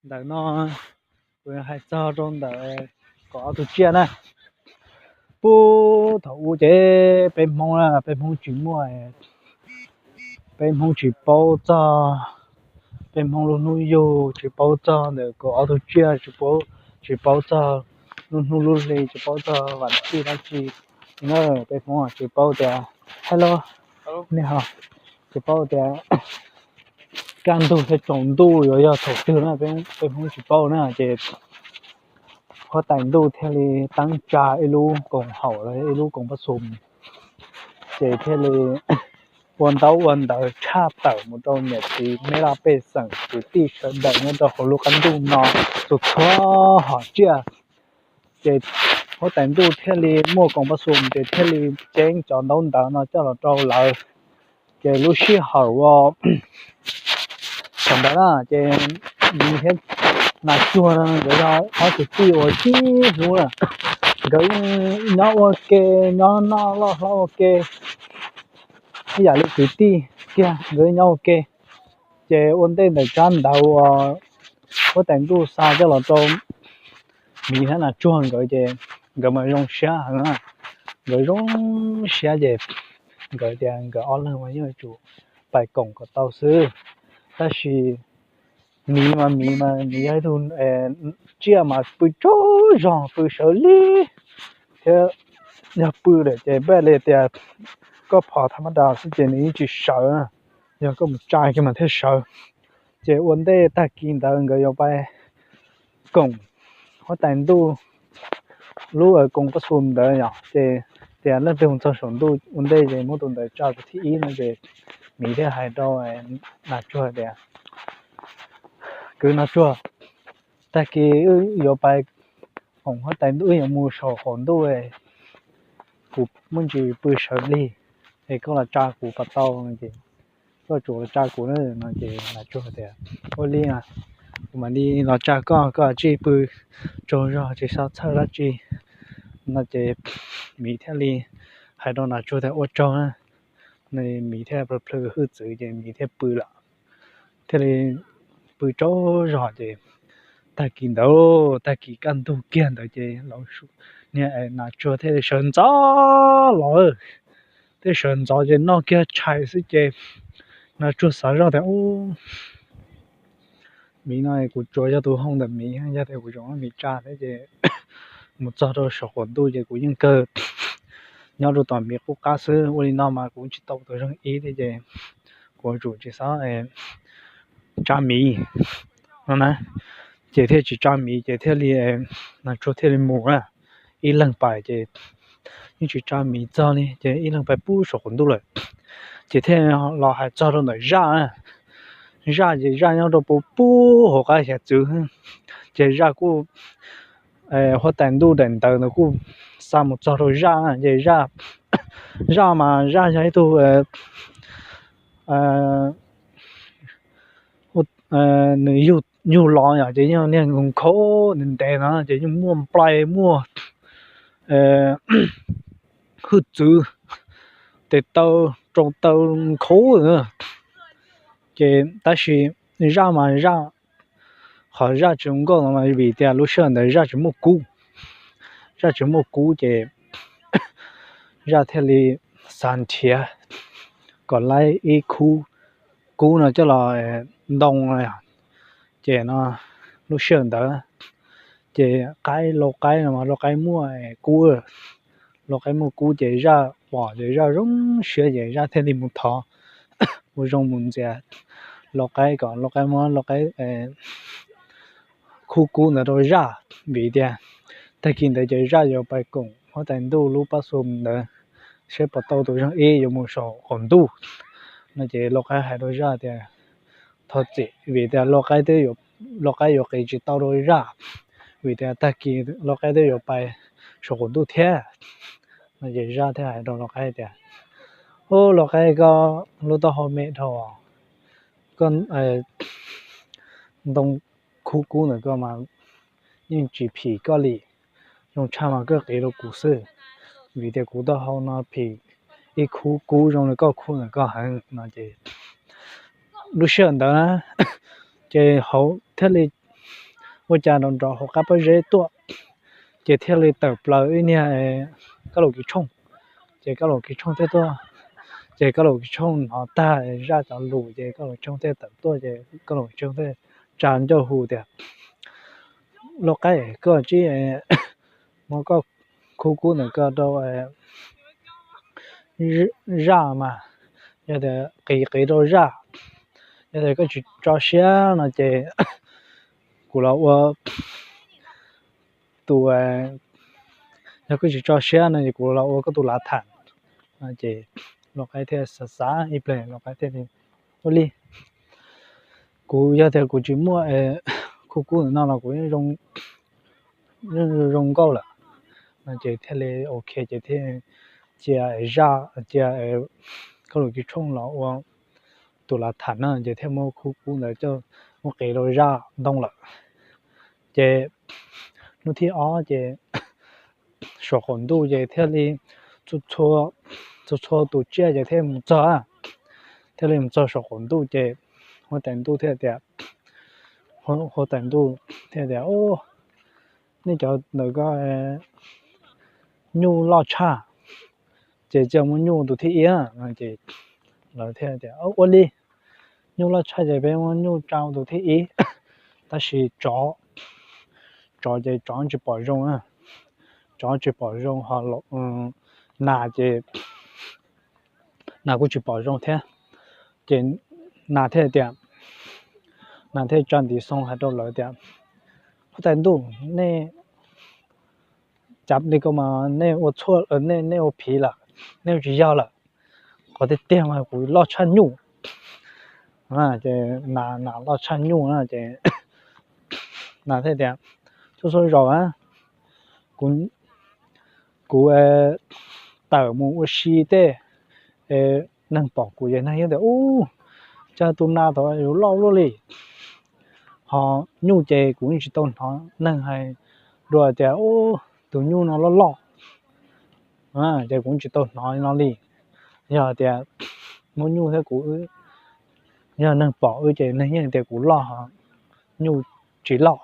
Ntawm no kuv hais txog rau ntawm kaum ob tug tsiaj na. Puag thaum ub ces peb Hmoob, peb Hmoob tsis muaj, peb Hmoob tsis paub txog, peb Hmoob lub hnub yug tsis paub txog ntawm kaum ob tug tsiaj, tsis paub, tsis paub txog lub hnub lub hli, tsis paub txog vas thij dab tsi. Peb Hmoob tsis paub tias, hello, nej hais, tsis paub tias kaj ntug thiab tsaus ntuj yuav yog thaum twg na, peb Hmoob tsis paub na. Ces huab tais ntuj thiaj li teeb tsa ib lub koom haum los ib lub koom pab xum, ces thiaj li ua ntaub ua ntawv tshaj tawm mus rau niam txiv meb laj pej xeem kwv tij sawv daws nyob rau hauv lub qab ntuj no txhua txhua hom tsiaj. Ces huab tais ntuj thiaj li muaj koom pab xum ces thiaj li ceeb cov ntaub ntawv no coj los rau lawv. Ces lub sij hawm uas thaum ntawd na ces Miv thiab Nas Tsuag no nkawd yog ob kwv tij uas sib hlub na, nkawd yeej nyob ua ke, nyob noj loj hlob ua ke ib yam li kwv tij kiag, nkawd nyob ua ke. Ces ua ntej ntawm tsab ntawv uas huab tais ntuj xa coj los rau Miv thiab Nas Tsuag nkawd ces nkawd mas zoo siab heev na. Nkawd zoo siab ces nkawd tias nkawd ob leeg mas yeej yuav tsum pais koom kom tau xwb. Tab sis Miv mas Miv mas Miv yog ib tug tsiaj mas pw tsaug zog, pw sawv lig thiab. Yog pw lawm ces npaj li tias koj phom thaj mab das xwb ces nws yeej tsis sawv, yog koj mus tsa kiag mas thiaj sawv. Ces ua ntej tag kis ntawd nkawd yuav pais koom huab tais ntuj lub koom pab xum ntawd yom, ces tias leej twg mus txog saum ntuj ua ntej ces muab tus ntawd tsa tus thib ib no. Ces Miv thiaj hais rau Nas Tsuag tias, kwv Nas Tsuag, tag kis wb yuav pais koom huab tais ntuj, wb yuav mus saum qaum ntuj, kuv muaj ntsis pw sawv lig, es koj los tsa kuv puas tau no ces, koj tsum los tsa kuv na no ces Nas Tsuag tias, ua li, kuv mam li los tsa koj, koj tsij pw tsaug zog tsis txhob txhawj dab tsi no ces Miv thiaj li hais rau Nas Tsuag tias ua tsaug na. Miv thiaj plhws hwj txwv ces Miv thiaj pw lawm, thiaj li pw tsaug zog ces tag kis ntawd, tag kis kaj ntug kiag ntawd ces niag Nas Tsuag thiaj li sawv ntxov los, thiaj sawv ntxov ces noj kiag tshais xwb ces Nas Tsuag xav zoj tias, ub, Miv no kuv tsuas yog tus hoo ntawm Miv, yog tias kuv tseem muab Miv tsa thiab ces mus txog rau saum qaum ntuj ces kuv yeej kawg nyob rau tom Miv qub qab xwb, ua li no mas kuv tsis tau tus zeeg ib thiab ces kuv yuav tsum tsis txhob tsa Miv no na. Ces thiaj tsis tsa Miv ces thiaj li, Nas Tsuag thiaj li mus na, ib leeg pais ces yeej tsis tsa Miv txog li ces ib leeg pais pub saum qaum ntuj lawm. Ces thiaj los hais txog rau ntawm zaj na. Zaj ces zaj nyob rau puag pub hauv qab hiav txwv, ces zaj kuj, huab tais ntuj daim ntawv ntawd kuj xa mus txog rau zaj na ces zaj, zaj mas zaj yog ib tug, nws yug, yug los yom ces yog niag nkhaus ntev ntev no ces yeej muaj nplai muaj hwj txwv, tes taw, rau taw nkhaus. Ces tab sis zaj mas zaj, qhov zaj tsis zoo nkauj no mas vim tias lub sij hawm ntawd zaj tsis muaj kub, zaj tsis muaj kub ces zaj thiaj li xav nrhiav kom laib ib khub kub no coj los ntoo no. Ces no lub sij hawm ntawd ces qaib, lau qaib no mas lau qaib muaj kub, lau qaib muaj kub ces zaj pom ces zaj zoo siab ces zaj thiaj li mus thov, ua zoo mus ntxias lau qaib kom lau qaib muab lau qaib khub kub ntawd rau zaj, vim tias tag kis ntawd ces zaj yuav pais koom huab tais ntuj lub pab xum ntawd, saib puas tau tus zeeg ib yuav mus saum qaum ntuj no. Ces lau qaib hais rau zaj tias thov txim vim tias lau qaib, lau qaib yuav qiv tsis tau rau zaj, vim tias tag kis lau qaib twb yuav pais saum qaum ntuj thiab no. Ces zaj thiaj hais rau lau qaib tias, ub, lau qaib, koj lub taub hau me dhau, koj ntoo khub kub ntawm koj mas yeej tsis phim koj li, zoo tshaj mas koj qiv rau kuv xwb, vim tias kuv taub hau no phim ib khub kub zoo li koj khub ntawm koj heev no. Ces lub sij hawm ntawd na ces hauv thiaj li ua cas nrov nrov hauv qab pob zeb tuaj, ces thiaj li tawm plaws ib niag Kab Laus Kis Tshooj. Ces Kab Laus Kis Tshooj thiaj tuaj, ces Kab Laus Kis Tshooj hnov tag zaj cov lus ces Kab Laus Kis Tshooj thiaj tawm tuaj ces Kab Laus Kis Tshooj thiaj tsa ncauj hu tias, Lauj Qaib, koj tsib, muab koj khub kub ntawm ko rau zaj mas, yog tias qiv qiv rau zaj, yog tias koj tsis tso siab no ces kuv los ua tus, yog koj tsis tso siab no ces kuv los ua koj tus lav tham. Ces Lauj Qaib thiaj xav xav ib pliag, Lauj Qaib thiaj li, Ua li, kuv yog tias kuv tsis muaj khub kub ntawm no los kuv yeej zoo nkauj lawm. No ces thiaj li ok ces thiaj cia zaj, cia Kab Laus Kis Tshooj los ua tus lav tham na, ces thiaj muab khub kub ntawd coj mus qiv rau zaj ntoo lawm. Ces hnub thib ob ces saum qaum ntuj ces thiaj li txhua txhua tus tsiaj ces thiaj mus txog, thiaj li mus txog saum qaum ntuj ces huab tais ntuj thiaj tias, huab tais ntuj thiaj tias, Nej cov ntawm ko nyuj loj tshaj, ces cia muab nyuj tus thib ib no. Ces lawv thiaj tias, Ua li, nyuj loj tshaj ces peb muab nyuj tsa ua tus thib ib, tab sis tsov, tsov ces tsov tsis pom zoo, tsov tsis pom zoo ho nas ces nas kuj tsis pom zoo thiab. Ces nas thiaj tias, nas thiaj tsa ntiv xoo hais rau lawv tias, Huab tais ntuj, nej cav li ko mas nej ua txhua, nej ua phiv lawm, nej ua tsis yog lawm. Qhov tiag tiag mas kuv loj tshaj nyuj. Ces nas loj tshaj nyuj na ces nas thiaj tias, Txhua txhua zaus kuv tawm mus ua si tej, neeg pom kuv ces neeg yeej tias, Ub, cas tus nas tod yuav loj luaj li. Ho nyuj ces kuv yeej tsis tau hnov neeg hais dua tias, Ub, tus nyuj no loj loj. Ces kuv yeej tsis tau hnov li no li. Yog tias muaj nyuj thiab kuv, yog neeg pom wb ces neeg yeej tias kuv loj, nyuj tsis loj.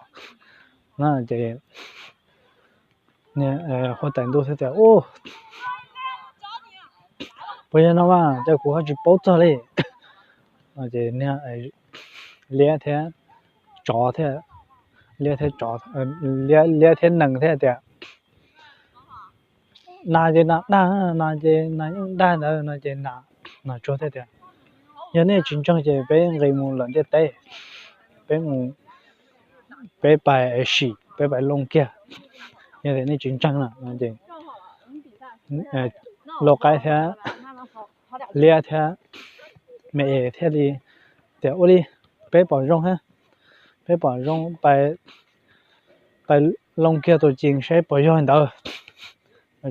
Ces huab tais ntuj thiaj tias, Ub, puas yog no mas cas kuv ho tsis paub txog li. Ces liab thiab tsov thiab, liab thiab tsov, liab thiab nees thiaj tias, Nas ces nas dag, nas ces nas yeej dag ntawd no ces nas tsuag thiaj tias, Yog nej tsis ntseeg ces peb nqis mus lawm ntiaj teb, peb mus, peb pais sim, peb pais loo kiag. Yog tias nej tsis ntseeg no ces Lauj Qaib thiab liab thiab me es thiaj li tias, Ua li, peb pom zoo thiab, peb pom zoo pais loo kiag tus ci saib puas yog ntawd.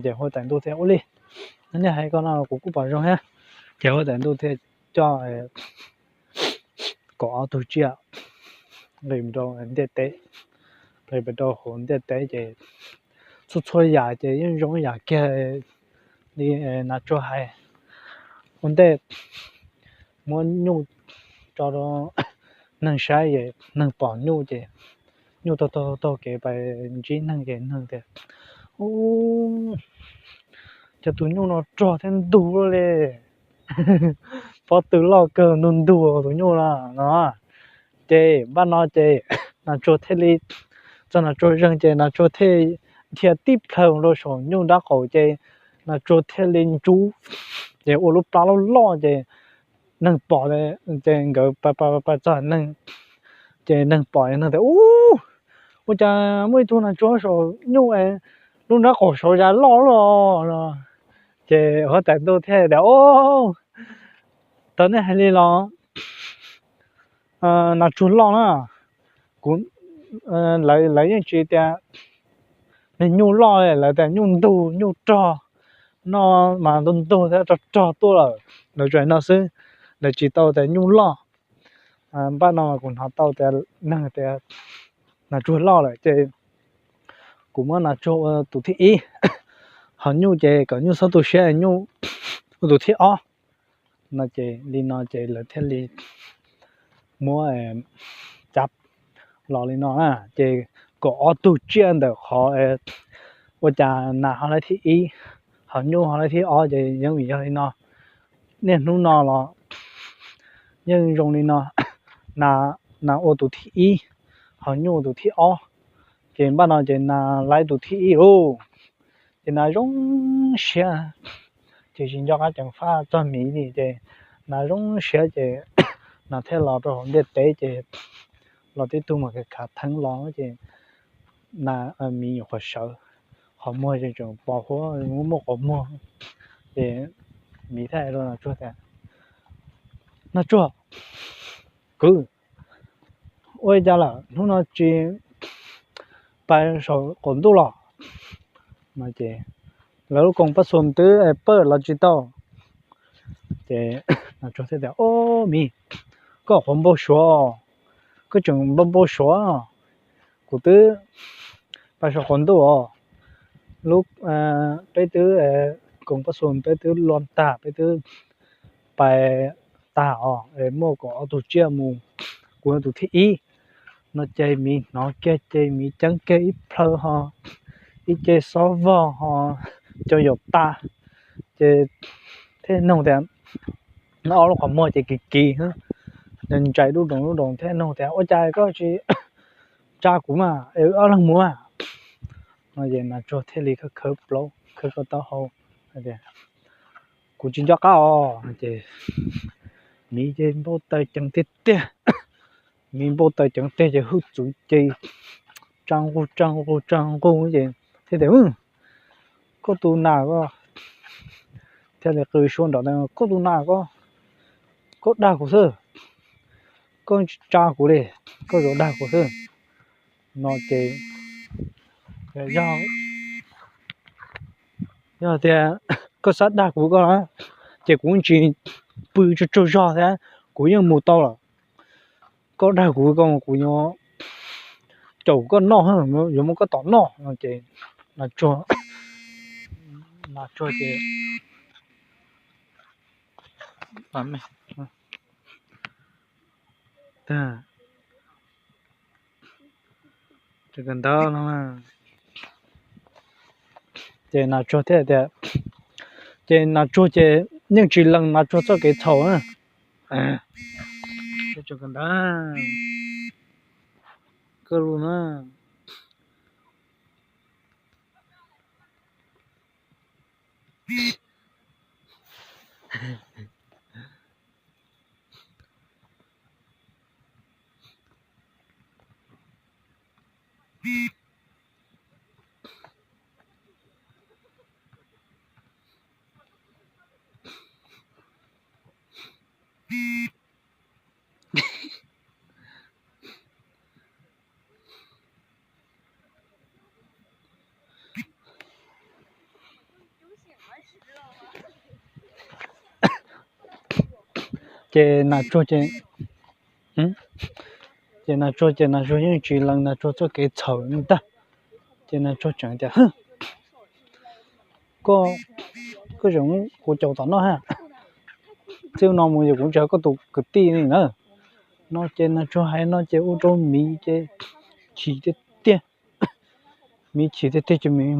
Ces huab tais ntuj thiaj, Ua li, nej hais ko no kuv kuj pom zoo thiab. Ces huab tais ntuj thiaj coj kaum ob tug tsiaj nqis rau ntiaj teb, nqis rau hauv ntiaj teb ces txhua txhua yam ces yeej zoo yam kiag li nas tsuag hais. Ua ntej muab nyuj tso rau neeg saib es neeg pom nyuj ces nyuj taug taug taug kev pais ntsib neeg ces neeg tias, Ub, cas tus nyuj no rog thiab ntug luaj li, pob tw loj kawg ntug ntug tus nyuj no no. Ces npaj no ces nas tsuag thiaj li, txog nas tsuag zeeg ces nas tsuag thiaj dhia tib plhaw rau saum nyuj nrab qaum ces nas tsuag thiaj li ntsub, ces ua lub plab loj loj ces neeg pom, ces nkawd pais pais txog neeg, ces neeg pom neeg tias, Ub, ua cas muaj ib tug nas tsuag saum nyuj, lub nrab qaum saud zas loj loj. Ces huab tais ntuj thiaj tias, Ub, tau nej hais li los nas tsuag loj na. Kuv, lawv yeej tsis tias nws nyuj loj, lawv tias nyuj ntug nyuj rog, no mas ntug ntug thiab rog rog tuaj lawm, lawv tsuas no xwb, lawv tsis tau tias nyuj loj. Npaj no kuv hnov tau tias neeg tias nas tsuag loj lawm ces kuv muab nas tsuag ua tus thib ib, ho nyuj ces kom nyuj txhob tu siab, nyuj ua tus thib ob. No ces li no ces lawv thiaj li muab cav, los li no na, ces kaum ob tug tsiaj ntawm qhov ua cas nas ho laib thib ib, ho nyuj ho laib thib ob, ces yeej vim yog li no. Niaj hnub no los yeej zoo li no, nas ua tus thib ib, ho nyuj ua tus thib ob, ces npaj no ces nas laib tus thib ib lauj. Ces nas zoo siab, ces tsis nco qab ceev faj txog miv li, ces nas zoo siab ces nas thiaj los rau hauv ntiaj teb, ces los tib tug mas khav khav theeb los, ces nas, miv nyuam qhuav sawv, qhov muag ces tseem pos huab, muaj qhov muag. Ces miv thiaj hais rau nas tsuag tias, Nas tsuag, kwv, ua li cas lawm, hnub no tsis pais saum qaum ntuj los? No ces, Lawv lub koom pab xum twb pawj los tsis tau. Ces nas tsuag thiaj tias, Ob, miv, koj qhuav npau suav, koj tseem npau npau suav. Kuv twb pais saum qaum ntuj os, lub, peb twb, koom pab xum peb twb luaj tag, peb twb pais tag os, muaj kaum ob tug tsiaj mus, kuv yog tus thib ib. No ces miv hnov kiag ces miv ceeb kiag ib plhaw ho, ib ce xob vog ho, cov yaum tas, ces thiaj nug tias, ob lub qhov muag ces kiv kiv, ntsais dub doos dub doos, thiaj nug tias, Ua cas koj tsis tsa kuv mas es wb ob leeg mus mas? No ces nas tsuag thiaj li khawb khawb plaub, khawb koj taub hau hais tias, Kuv tsis nco qab os. Ces miv ces npau taws ceev tiag tiag, miv npau taws ceev tiag ces hwj txwv ces tsa nqug tsa nqug tsa nqug ces thiaj tias, Koj tus nas ko, thiaj li qw suab nrov, Koj tus nas ko, koj dag kuv xwb, koj tsis tsa kuv li, koj yuav dag kuv xwb. No ces yog, yog tias koj xav dag kuv ko na, ces kuv tsis pw tsaug tsaug zog thiab, kuv yeej mus tau lawm. Koj dag kuv ko kuv yuav caum koj noj, yuav muab koj tom noj. No ces nas tsuag, nas tsuag ces ntawd no, ces nas tsuag thiaj tias, ces nas tsuag ces yeej tsis lees nas tsuag txoj kev txhaum na. Ntawd, koj lus na. Ces nas tsuag ces, ces nas tsuag ces nas tsuag yeej tsis lees nas tsuag txoj kev txhaum li ntag. Ces nas tsuag tseem tias, Koj, koj tseem muab kuv caum tom noj ha, txij no mus ces kuv tsis yog koj tus kwv tij li na. No ces nas tsuag hais no ces ua rau miv ces chim tiag tiag. Miv chim tiag tiag ces miv,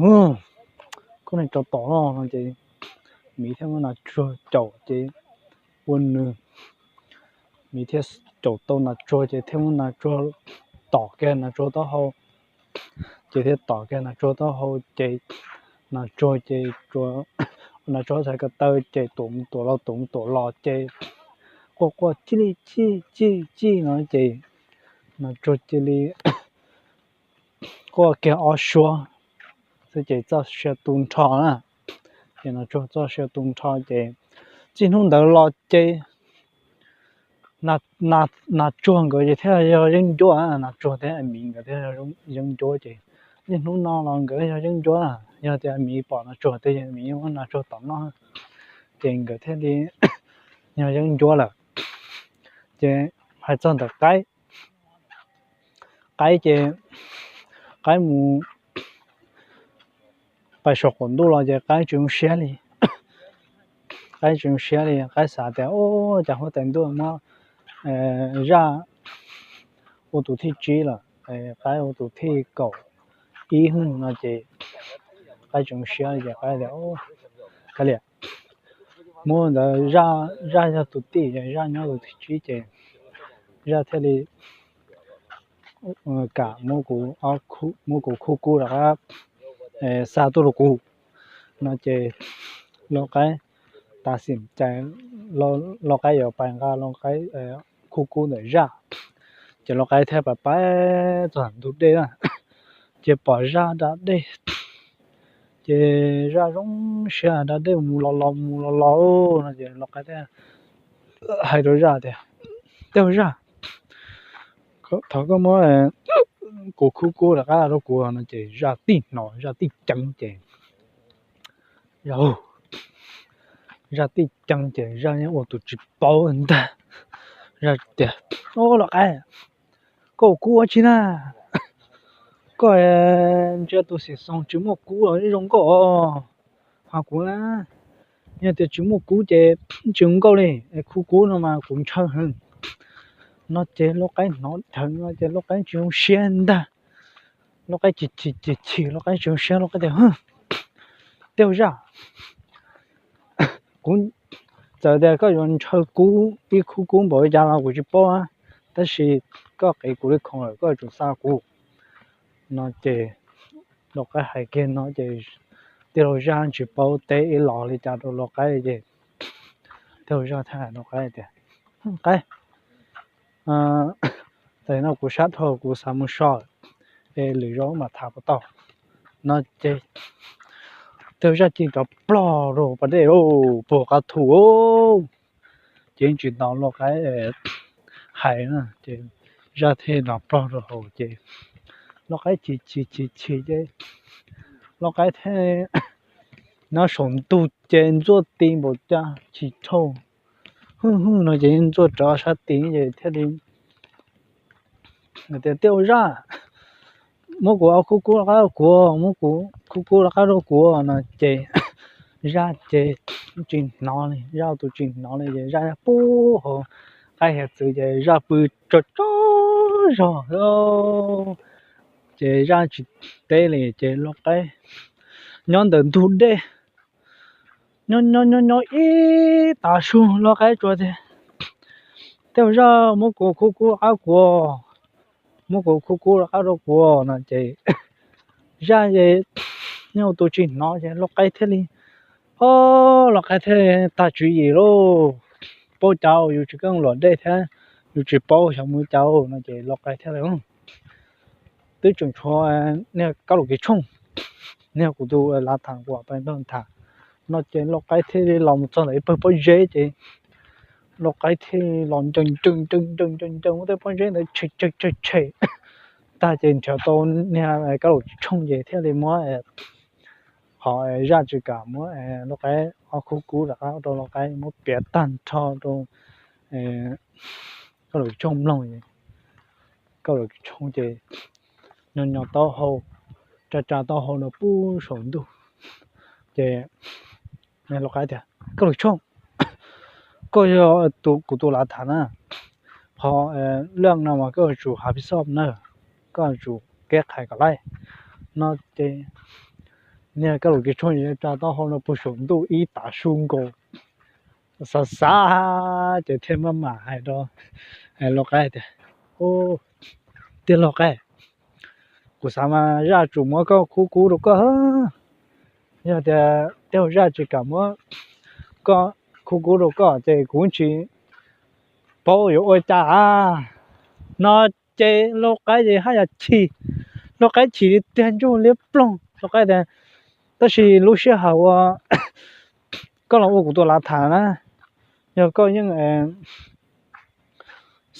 Koj niag tsov tom noj. No ces miv thiaj muab nas tsuag caum ces ua nws, miv thiaj caum tau nas tsuag ces thiaj muab nas tsuag tom kiag nas tsuag taub hau. Ces thiaj tom kiag nas tsuag taub hau ces nas tsuag ces, nas tsuag txhais ko taw ces tuam mus tuam los tuam mus tuam los ces quaj quaj cia li chij chij chij no ces nas tsuag cia li quaj kiag ob suab xwb ces txoj sia tu nrho na. Ces nas tsuag txoj sia tu nrho ces txij hnub ntawd los ces nas tsuag nkawd ces thiaj yog yeeb ncuab, nas tsuag thiab miv nkawd thiaj yeeb ncuab ces txij hnub no los nkawd yog yeeb ncuab na. Yog tias miv pom nas tsuag twg ces miv yeej muab nas tsuag tom noj, ces nkawd thiaj li yog yeeb ncuab lawm. Ces hais txog ntawm qaib, qaib ces qaib mus pais saum qaum ntuj los ces qaib tsis zoo siab li. Qaib tsis zoo siab li, qaib xav tias, Ub, cas huab tais ntuj muab zaj ua tus thib tsib lawm, qaib ua tus thib kaum ib hwj no ces qaib tsis zoo siab ces qaib tias, kav liam, muab ntawd, zaj yog tus tij, zaj nyob tus thib tsib ces zaj thiaj li kam muab kuv khub kub rov qab xa tuaj rau kuv no ces lau qaib tas xim cai, lau qaib yuav pais nqa lau qaib khub kub ntawm zaj, ces lau qaib thiaj pais pais txog ntug dej na, ces pom zaj da dej, ces zaj zoo siab da dej mus los los mus los los no ces lau qaib thiaj hais rau zaj tias, tej zaj, thov koj muab kuv khub kub rov qab rau kuv no ces zaj tib hnov zaj tib ceev ces zaj tib ceev ces zaj yeej ua tus tsis paub ntag. Zaj tias, lau qaib, koj ua kub ua tsi na? Koj ntsia tus xim xoo tsis muaj kub los zoo nkauj os. Ho kuv na, yog tias tsis muaj kub ces tsis zoo nkauj li, khub kub no mas kuv ntshaw heev no ces lau qaib hnov dheev no ces lau qaib tsis zoo siab ntag. Lau qaib chim chim chim chim, lau qaib tsis zoo siab, lau qaib tias, tej zaj, kuv, txawm tias koj yuav ntshaw kub ib khub kub npaum li cas los kuv tsis paub, tab sis koj qiv kuv li khoom lawm koj yuav tsum xa kuv no ces lau qaib hais kiag no ces tij laug zaj tsis paub teb ib los li cas rau lau qaib ces tij laug zaj thiaj hais lau qaib tias, qaib, tam no kuv sab dhau kuv xav mus so, es lwm zaus mam tham puas tau no ces tij laug zaj cia li rov plog rau pas dej lauj, puag qab thu ces yeej tsis hnov lau qaib hais na ces zaj thiaj rov plog rau hauv ces lau qaib chim chim chim chim ces lau qaib thiaj nyob saum ntug ces ntxuaj ti npaum cas chim dhau hwj hwj no ces ntxuaj rov sab tid ces thiaj li tias, tej zaj, muab kuv ob khub kub rov qab rau kuv, muab kuv khub kub rov qab rau kuv no ces zaj ces tsis hnov li, zaj tus tsis hnov li ces zaj pub hauv qaib hiav txwv ces zaj pw tsaug tsaug zog ces zaj tsis teb li ces lau qaib nyob ntawm ntug dej nyob nyob nyob nyob ib tav su lau qaib tsuas tias, tej zaj, muab kuv khub kub rov qab kuv, muab kuv khub kub rov qab rau kuv no ces zaj ces nyob tus tsis hnov ces lau qaib thiaj li, o, lau qaib thiaj li tag tswv yim lauj, paub cas yus tsis keej luam dej thiab yus tsis paub xyov mus cas no ces lau qaib thiaj li twb tseem tshuav niag Kab Laum Kis Tshooj, niag kuv tus lav tham kuv pais nrog tham no ces lau qaib thiaj li los mus txog ntawm ib pawg pob zeb ces lau qaib thiaj li los ncees ncees ncees ncees ncees ncees muab tej pob zeb ntawd tshem tshem tshem tshem tag ces nrhiav tau niag Kab Laum Kis Tshooj ces thiaj li muab qhov zaj tsis kam muab lau qaib ob khub kub rov qab rau lau qaib muab piav tag nrho rau Kab Laum Kis Tshooj mloog. Kab Laum Kis Tshooj ces nyo nyo taub hau, tsa tsa taub hau no pub saum ntuj ces lau qaib tias, Kab Laum Kis Tshooj, koj yog kuv tus lav tham na, qhov leej no mas koj yuav tsum hav pis xoj na, koj yuav tsum keb qhais kom laib no ces niag Kab Laum Kis Tshooj tsa taub hau no pug saum ntuj ib tav su nkaus, xav xav ces thiaj maj mam hais rau lau qaib tias, tiag lau qaib, kuv xav mas zaj tsum muab koj khub kub rau koj. Yog tias tej zaj tsis kam muab koj khub kub rau koj ces kuv tsis paub yuav ua cas no ces lau qaib ces haj yam chim, lau qaib chim li tiag ntsuj liab ploog, lau qaib tias, tab sis lub sij hawm uas koj los ua kuv tus lav tham na, yog koj yeej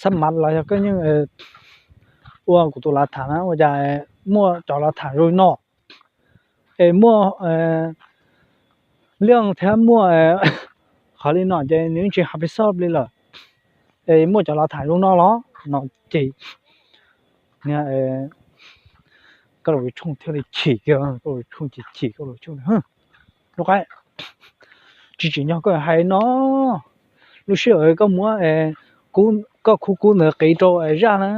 xab mav los yog koj yeej ua kuv tus lav tham na ua cas muaj cov lav tham zoo no es muaj leej thiab muaj qhov li no ces nws tsis hav pis xoj li lawm es muaj cov lav tham zoo no los no ces niag Kab Laum Kis Tshooj thiaj li chim kiag, Kab Laum Kis Tshooj chim chim, Kab Laum Kis Tshooj, lau qaib, tsis tsim nyog koj hais no, lub sij hawm koj muab koj khub kub ntawd qiv rau zaj na,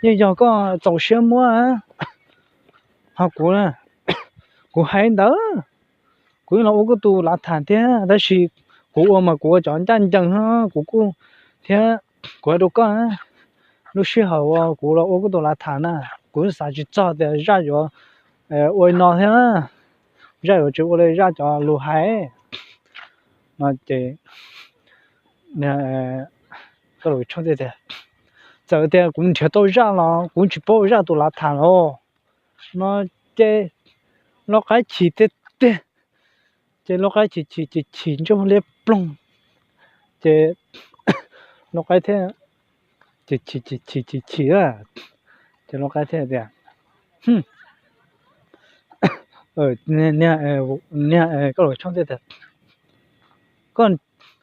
yeej yog koj txaus siab muab. Ho kuv, kuv hais ntawd, kuv yeej los ua koj tus lav tham thiab, tab sis kuv ua mas kuv ua cov ncaj ncees, kuv kuj, thiab kuv hais rau koj, lub sij hawm uas kuv los ua koj tus lav tham na, kuv xav tsis txog tias zaj yuav ua li no thiab, zaj yuav tsis ua li zaj cov lus hais. No ces Koj Laus Tshooj tias, txawm tias kuv nrhiav tau zaj los kuv tsis paub zaj tus lav tham los. No ces lau qaib chim tiag tiag, ces lau qaib chim chim chim chim ntsej muag liab ploog, ces lau qaib thiaj chim chim chim chim chim chim, ces lau qaib thiaj tias, Koj Laus Tshooj tias,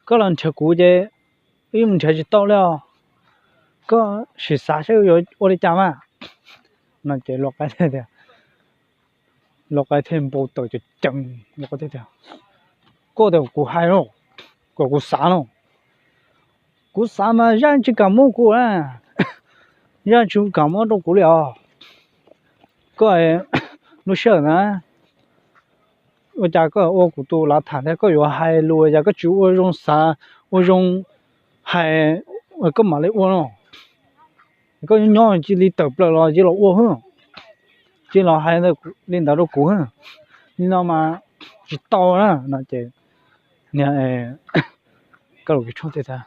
koj los nrhiav kuv ces wb yeej nrhiav tsis tau li os, koj sim xav saib yuav ua li cas mas. No ces lau qaib thiaj tias, lau qaib thiaj npau taws ceev ceev, lau qaib thiaj tias, koj tias kuv hais no, kom kuv xav no, kuv xav mas zaj tsis kam muab kuv na, zaj tsis kam muab rau kuv li os. Koj, lub sij hawm na, ua cas koj ua kuv tus lav tham thiab koj yuav hais lus cas koj tsis ua zoo xav, ua zoo hais, koj mam li ua no. Koj nyob nyob cia li tawm plaws los cia los ua, cia los hais li ntawd rau kuv, li no mas tsis tau na. No ces niag Koj Laus Tshooj thiaj tias,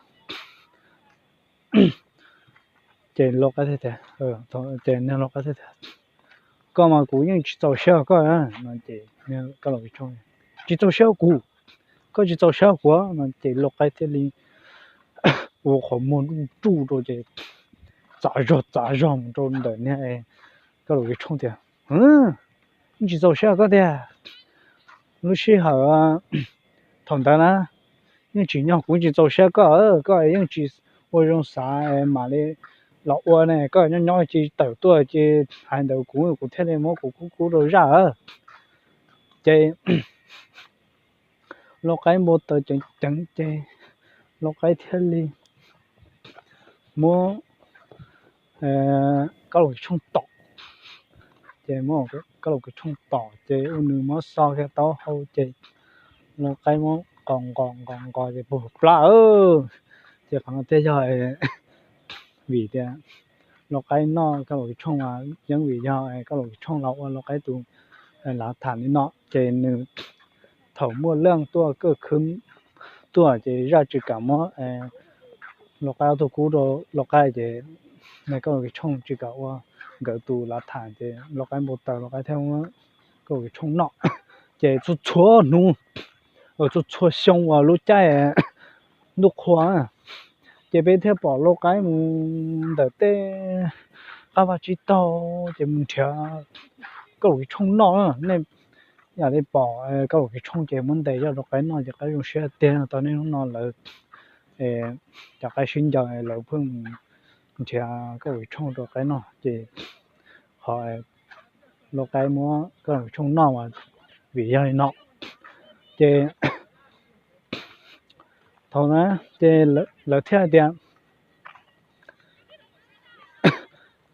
ces lau qaib thiaj tias, ces niag lau qaib thiaj tias, koj mas kuv yeej tsis txaus siab koj. No ces Koj Laus Tshooj, tsis txaus siab kuv, koj tsis txaus siab kuv. No ces lau qaib thiaj li ua qhov muag nruj nruj rau ces txav zog txav zog mus rau ntawm niag Koj Laus Tshooj tias, yeej tsis txaus siab koj tiag. Lub sij hawm thaum ntawd na, yeej tsim nyog kuv tsis txaus siab koj, koj yeej tsis ua zoo xav mam li los ua ne, koj nyob nyob cia tawm tuaj ces hais ntawd kuv, kuv thiaj li muab kuv kub kub rau zaj. Ces lau qaib npau taws ceev ceev ces lau qaib thiaj li muab Koj Laus Tshooj tom. Ces muab Koj Laus Tshooj tom ces ua nws muab xo kiag taub hau ces lau qaib muab nqos nqos nqos nqos ces puag plab. Ces qhov no thiaj yog vim tias lau qaib noj Koj Laus Tshooj, yeej vim yog Koj Laus Tshooj los ua lau qaib tus lav tham li no ces nws thaum muaj leej tuaj kaj khwb tuaj ces zaj tsis kam muab lau qaib ob tug kub rau lau qaib ces niag Koj Laus Tshooj tsis kam ua nkawd tus lav tham ces lau qaib npau taws lau qaib thiaj muab Koj Laus Tshooj noj. Ces txhua txhua hnub, txhua txhua xyoo uas lub caij ntuj qhua ces peb thiaj pom lau qaib mus ntawm tej qab vaj tsib taug ces mus nrhiav Koj Laus Tshooj noj. Nej yam li pom Koj Laus Tshooj ces muab ntes coj rau qaib noj ces qaib zoo siab tiag. Tau niaj hnub no lawv cov qaib sib ncaws lawv pheej mus nrhiav Koj Laus Tshooj rau qaib noj ces qhov lau qaib muab Koj Laus Tshooj noj mas vim yog li no. Ces thaum na ces lawv thiaj tias,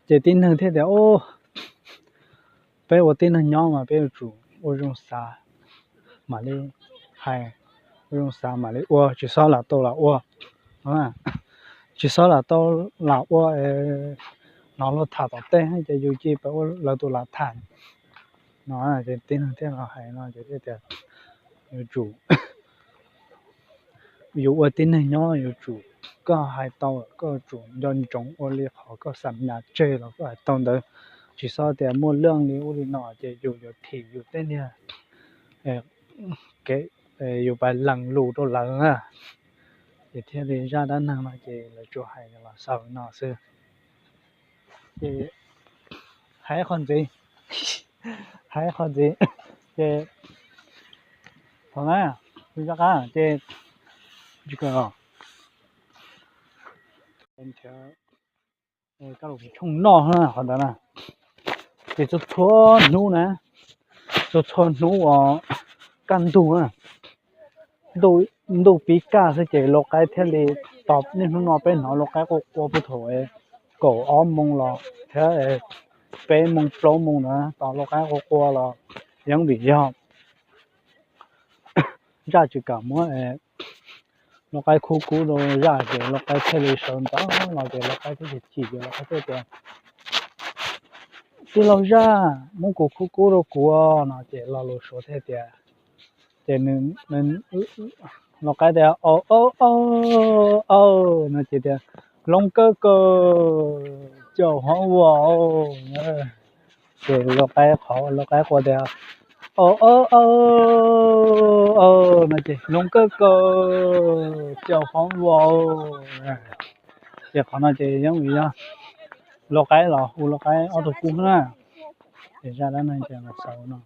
ces tib neeg thiaj tias, peb ua tib neeg nyob mas peb yuav tsum ua zoo xav mam li hais, ua zoo xav mam li ua, tsis xob lam tau lam ua, tsis xob lam tau lam ua hnov luag tham tom tej ces yus cia li pab ua lawv tus lam tham no. Ces tib neeg thiaj los hais no ces thiaj tias yuav tsum yus ua tib neeg nyob yuav tsum, koj hais tau koj tsum nco ntsoov ua li qhov koj xam nyas tseg los koj hais tau ntawd, tsis xob tias muaj leej li ub li no ces yus yuav thim yus tej niag kev, yus pais lees lus rau lawv na. Ces thiaj li zaj dab neeg no ces lawv tsuas hais los xaus li no xwb. Ces hais qhov ntxiv, hais qhov ntxiv, ces thaum na, rov qab ces tsis kawm los, Koj Laus Tshooj noj qhov ntawd na. Ces txhua txhua hnub na, txhua txhua hnub uas kaj ntug, ntuj pib kaj xwb ces lau qaib thiaj li, tos niaj hnub no peb hnov lau qaib quaj quaj puag thaum kaum ob moos los thiab peb moos plaub moos na tos lau qaib qua qua los yeej vim yog zaj tsis kam muab lau qaib khub kub rau zaj ces lau qaib thiaj li sawv ntxov los ces lau qaib thiaj chim ces lau qaib thiaj tias, Tij laug zaj, muab kuv khub kub rau kuv no ces lo lus suav thiaj tias, ces lau qaib tias, Au, au, au, au, no ces tias, Hloov kawg kawg, caum hov vuas. Ces lau qaib qhov lau qaib qua tias, Au, au, au, au, no ces, Hloov kawg kawg, caum hov vuas. Ces qhov no ces yeej vim yog lau qaib los hu lau qaib ob tug kub na. Ces zaj dab neeg ces los xaus no.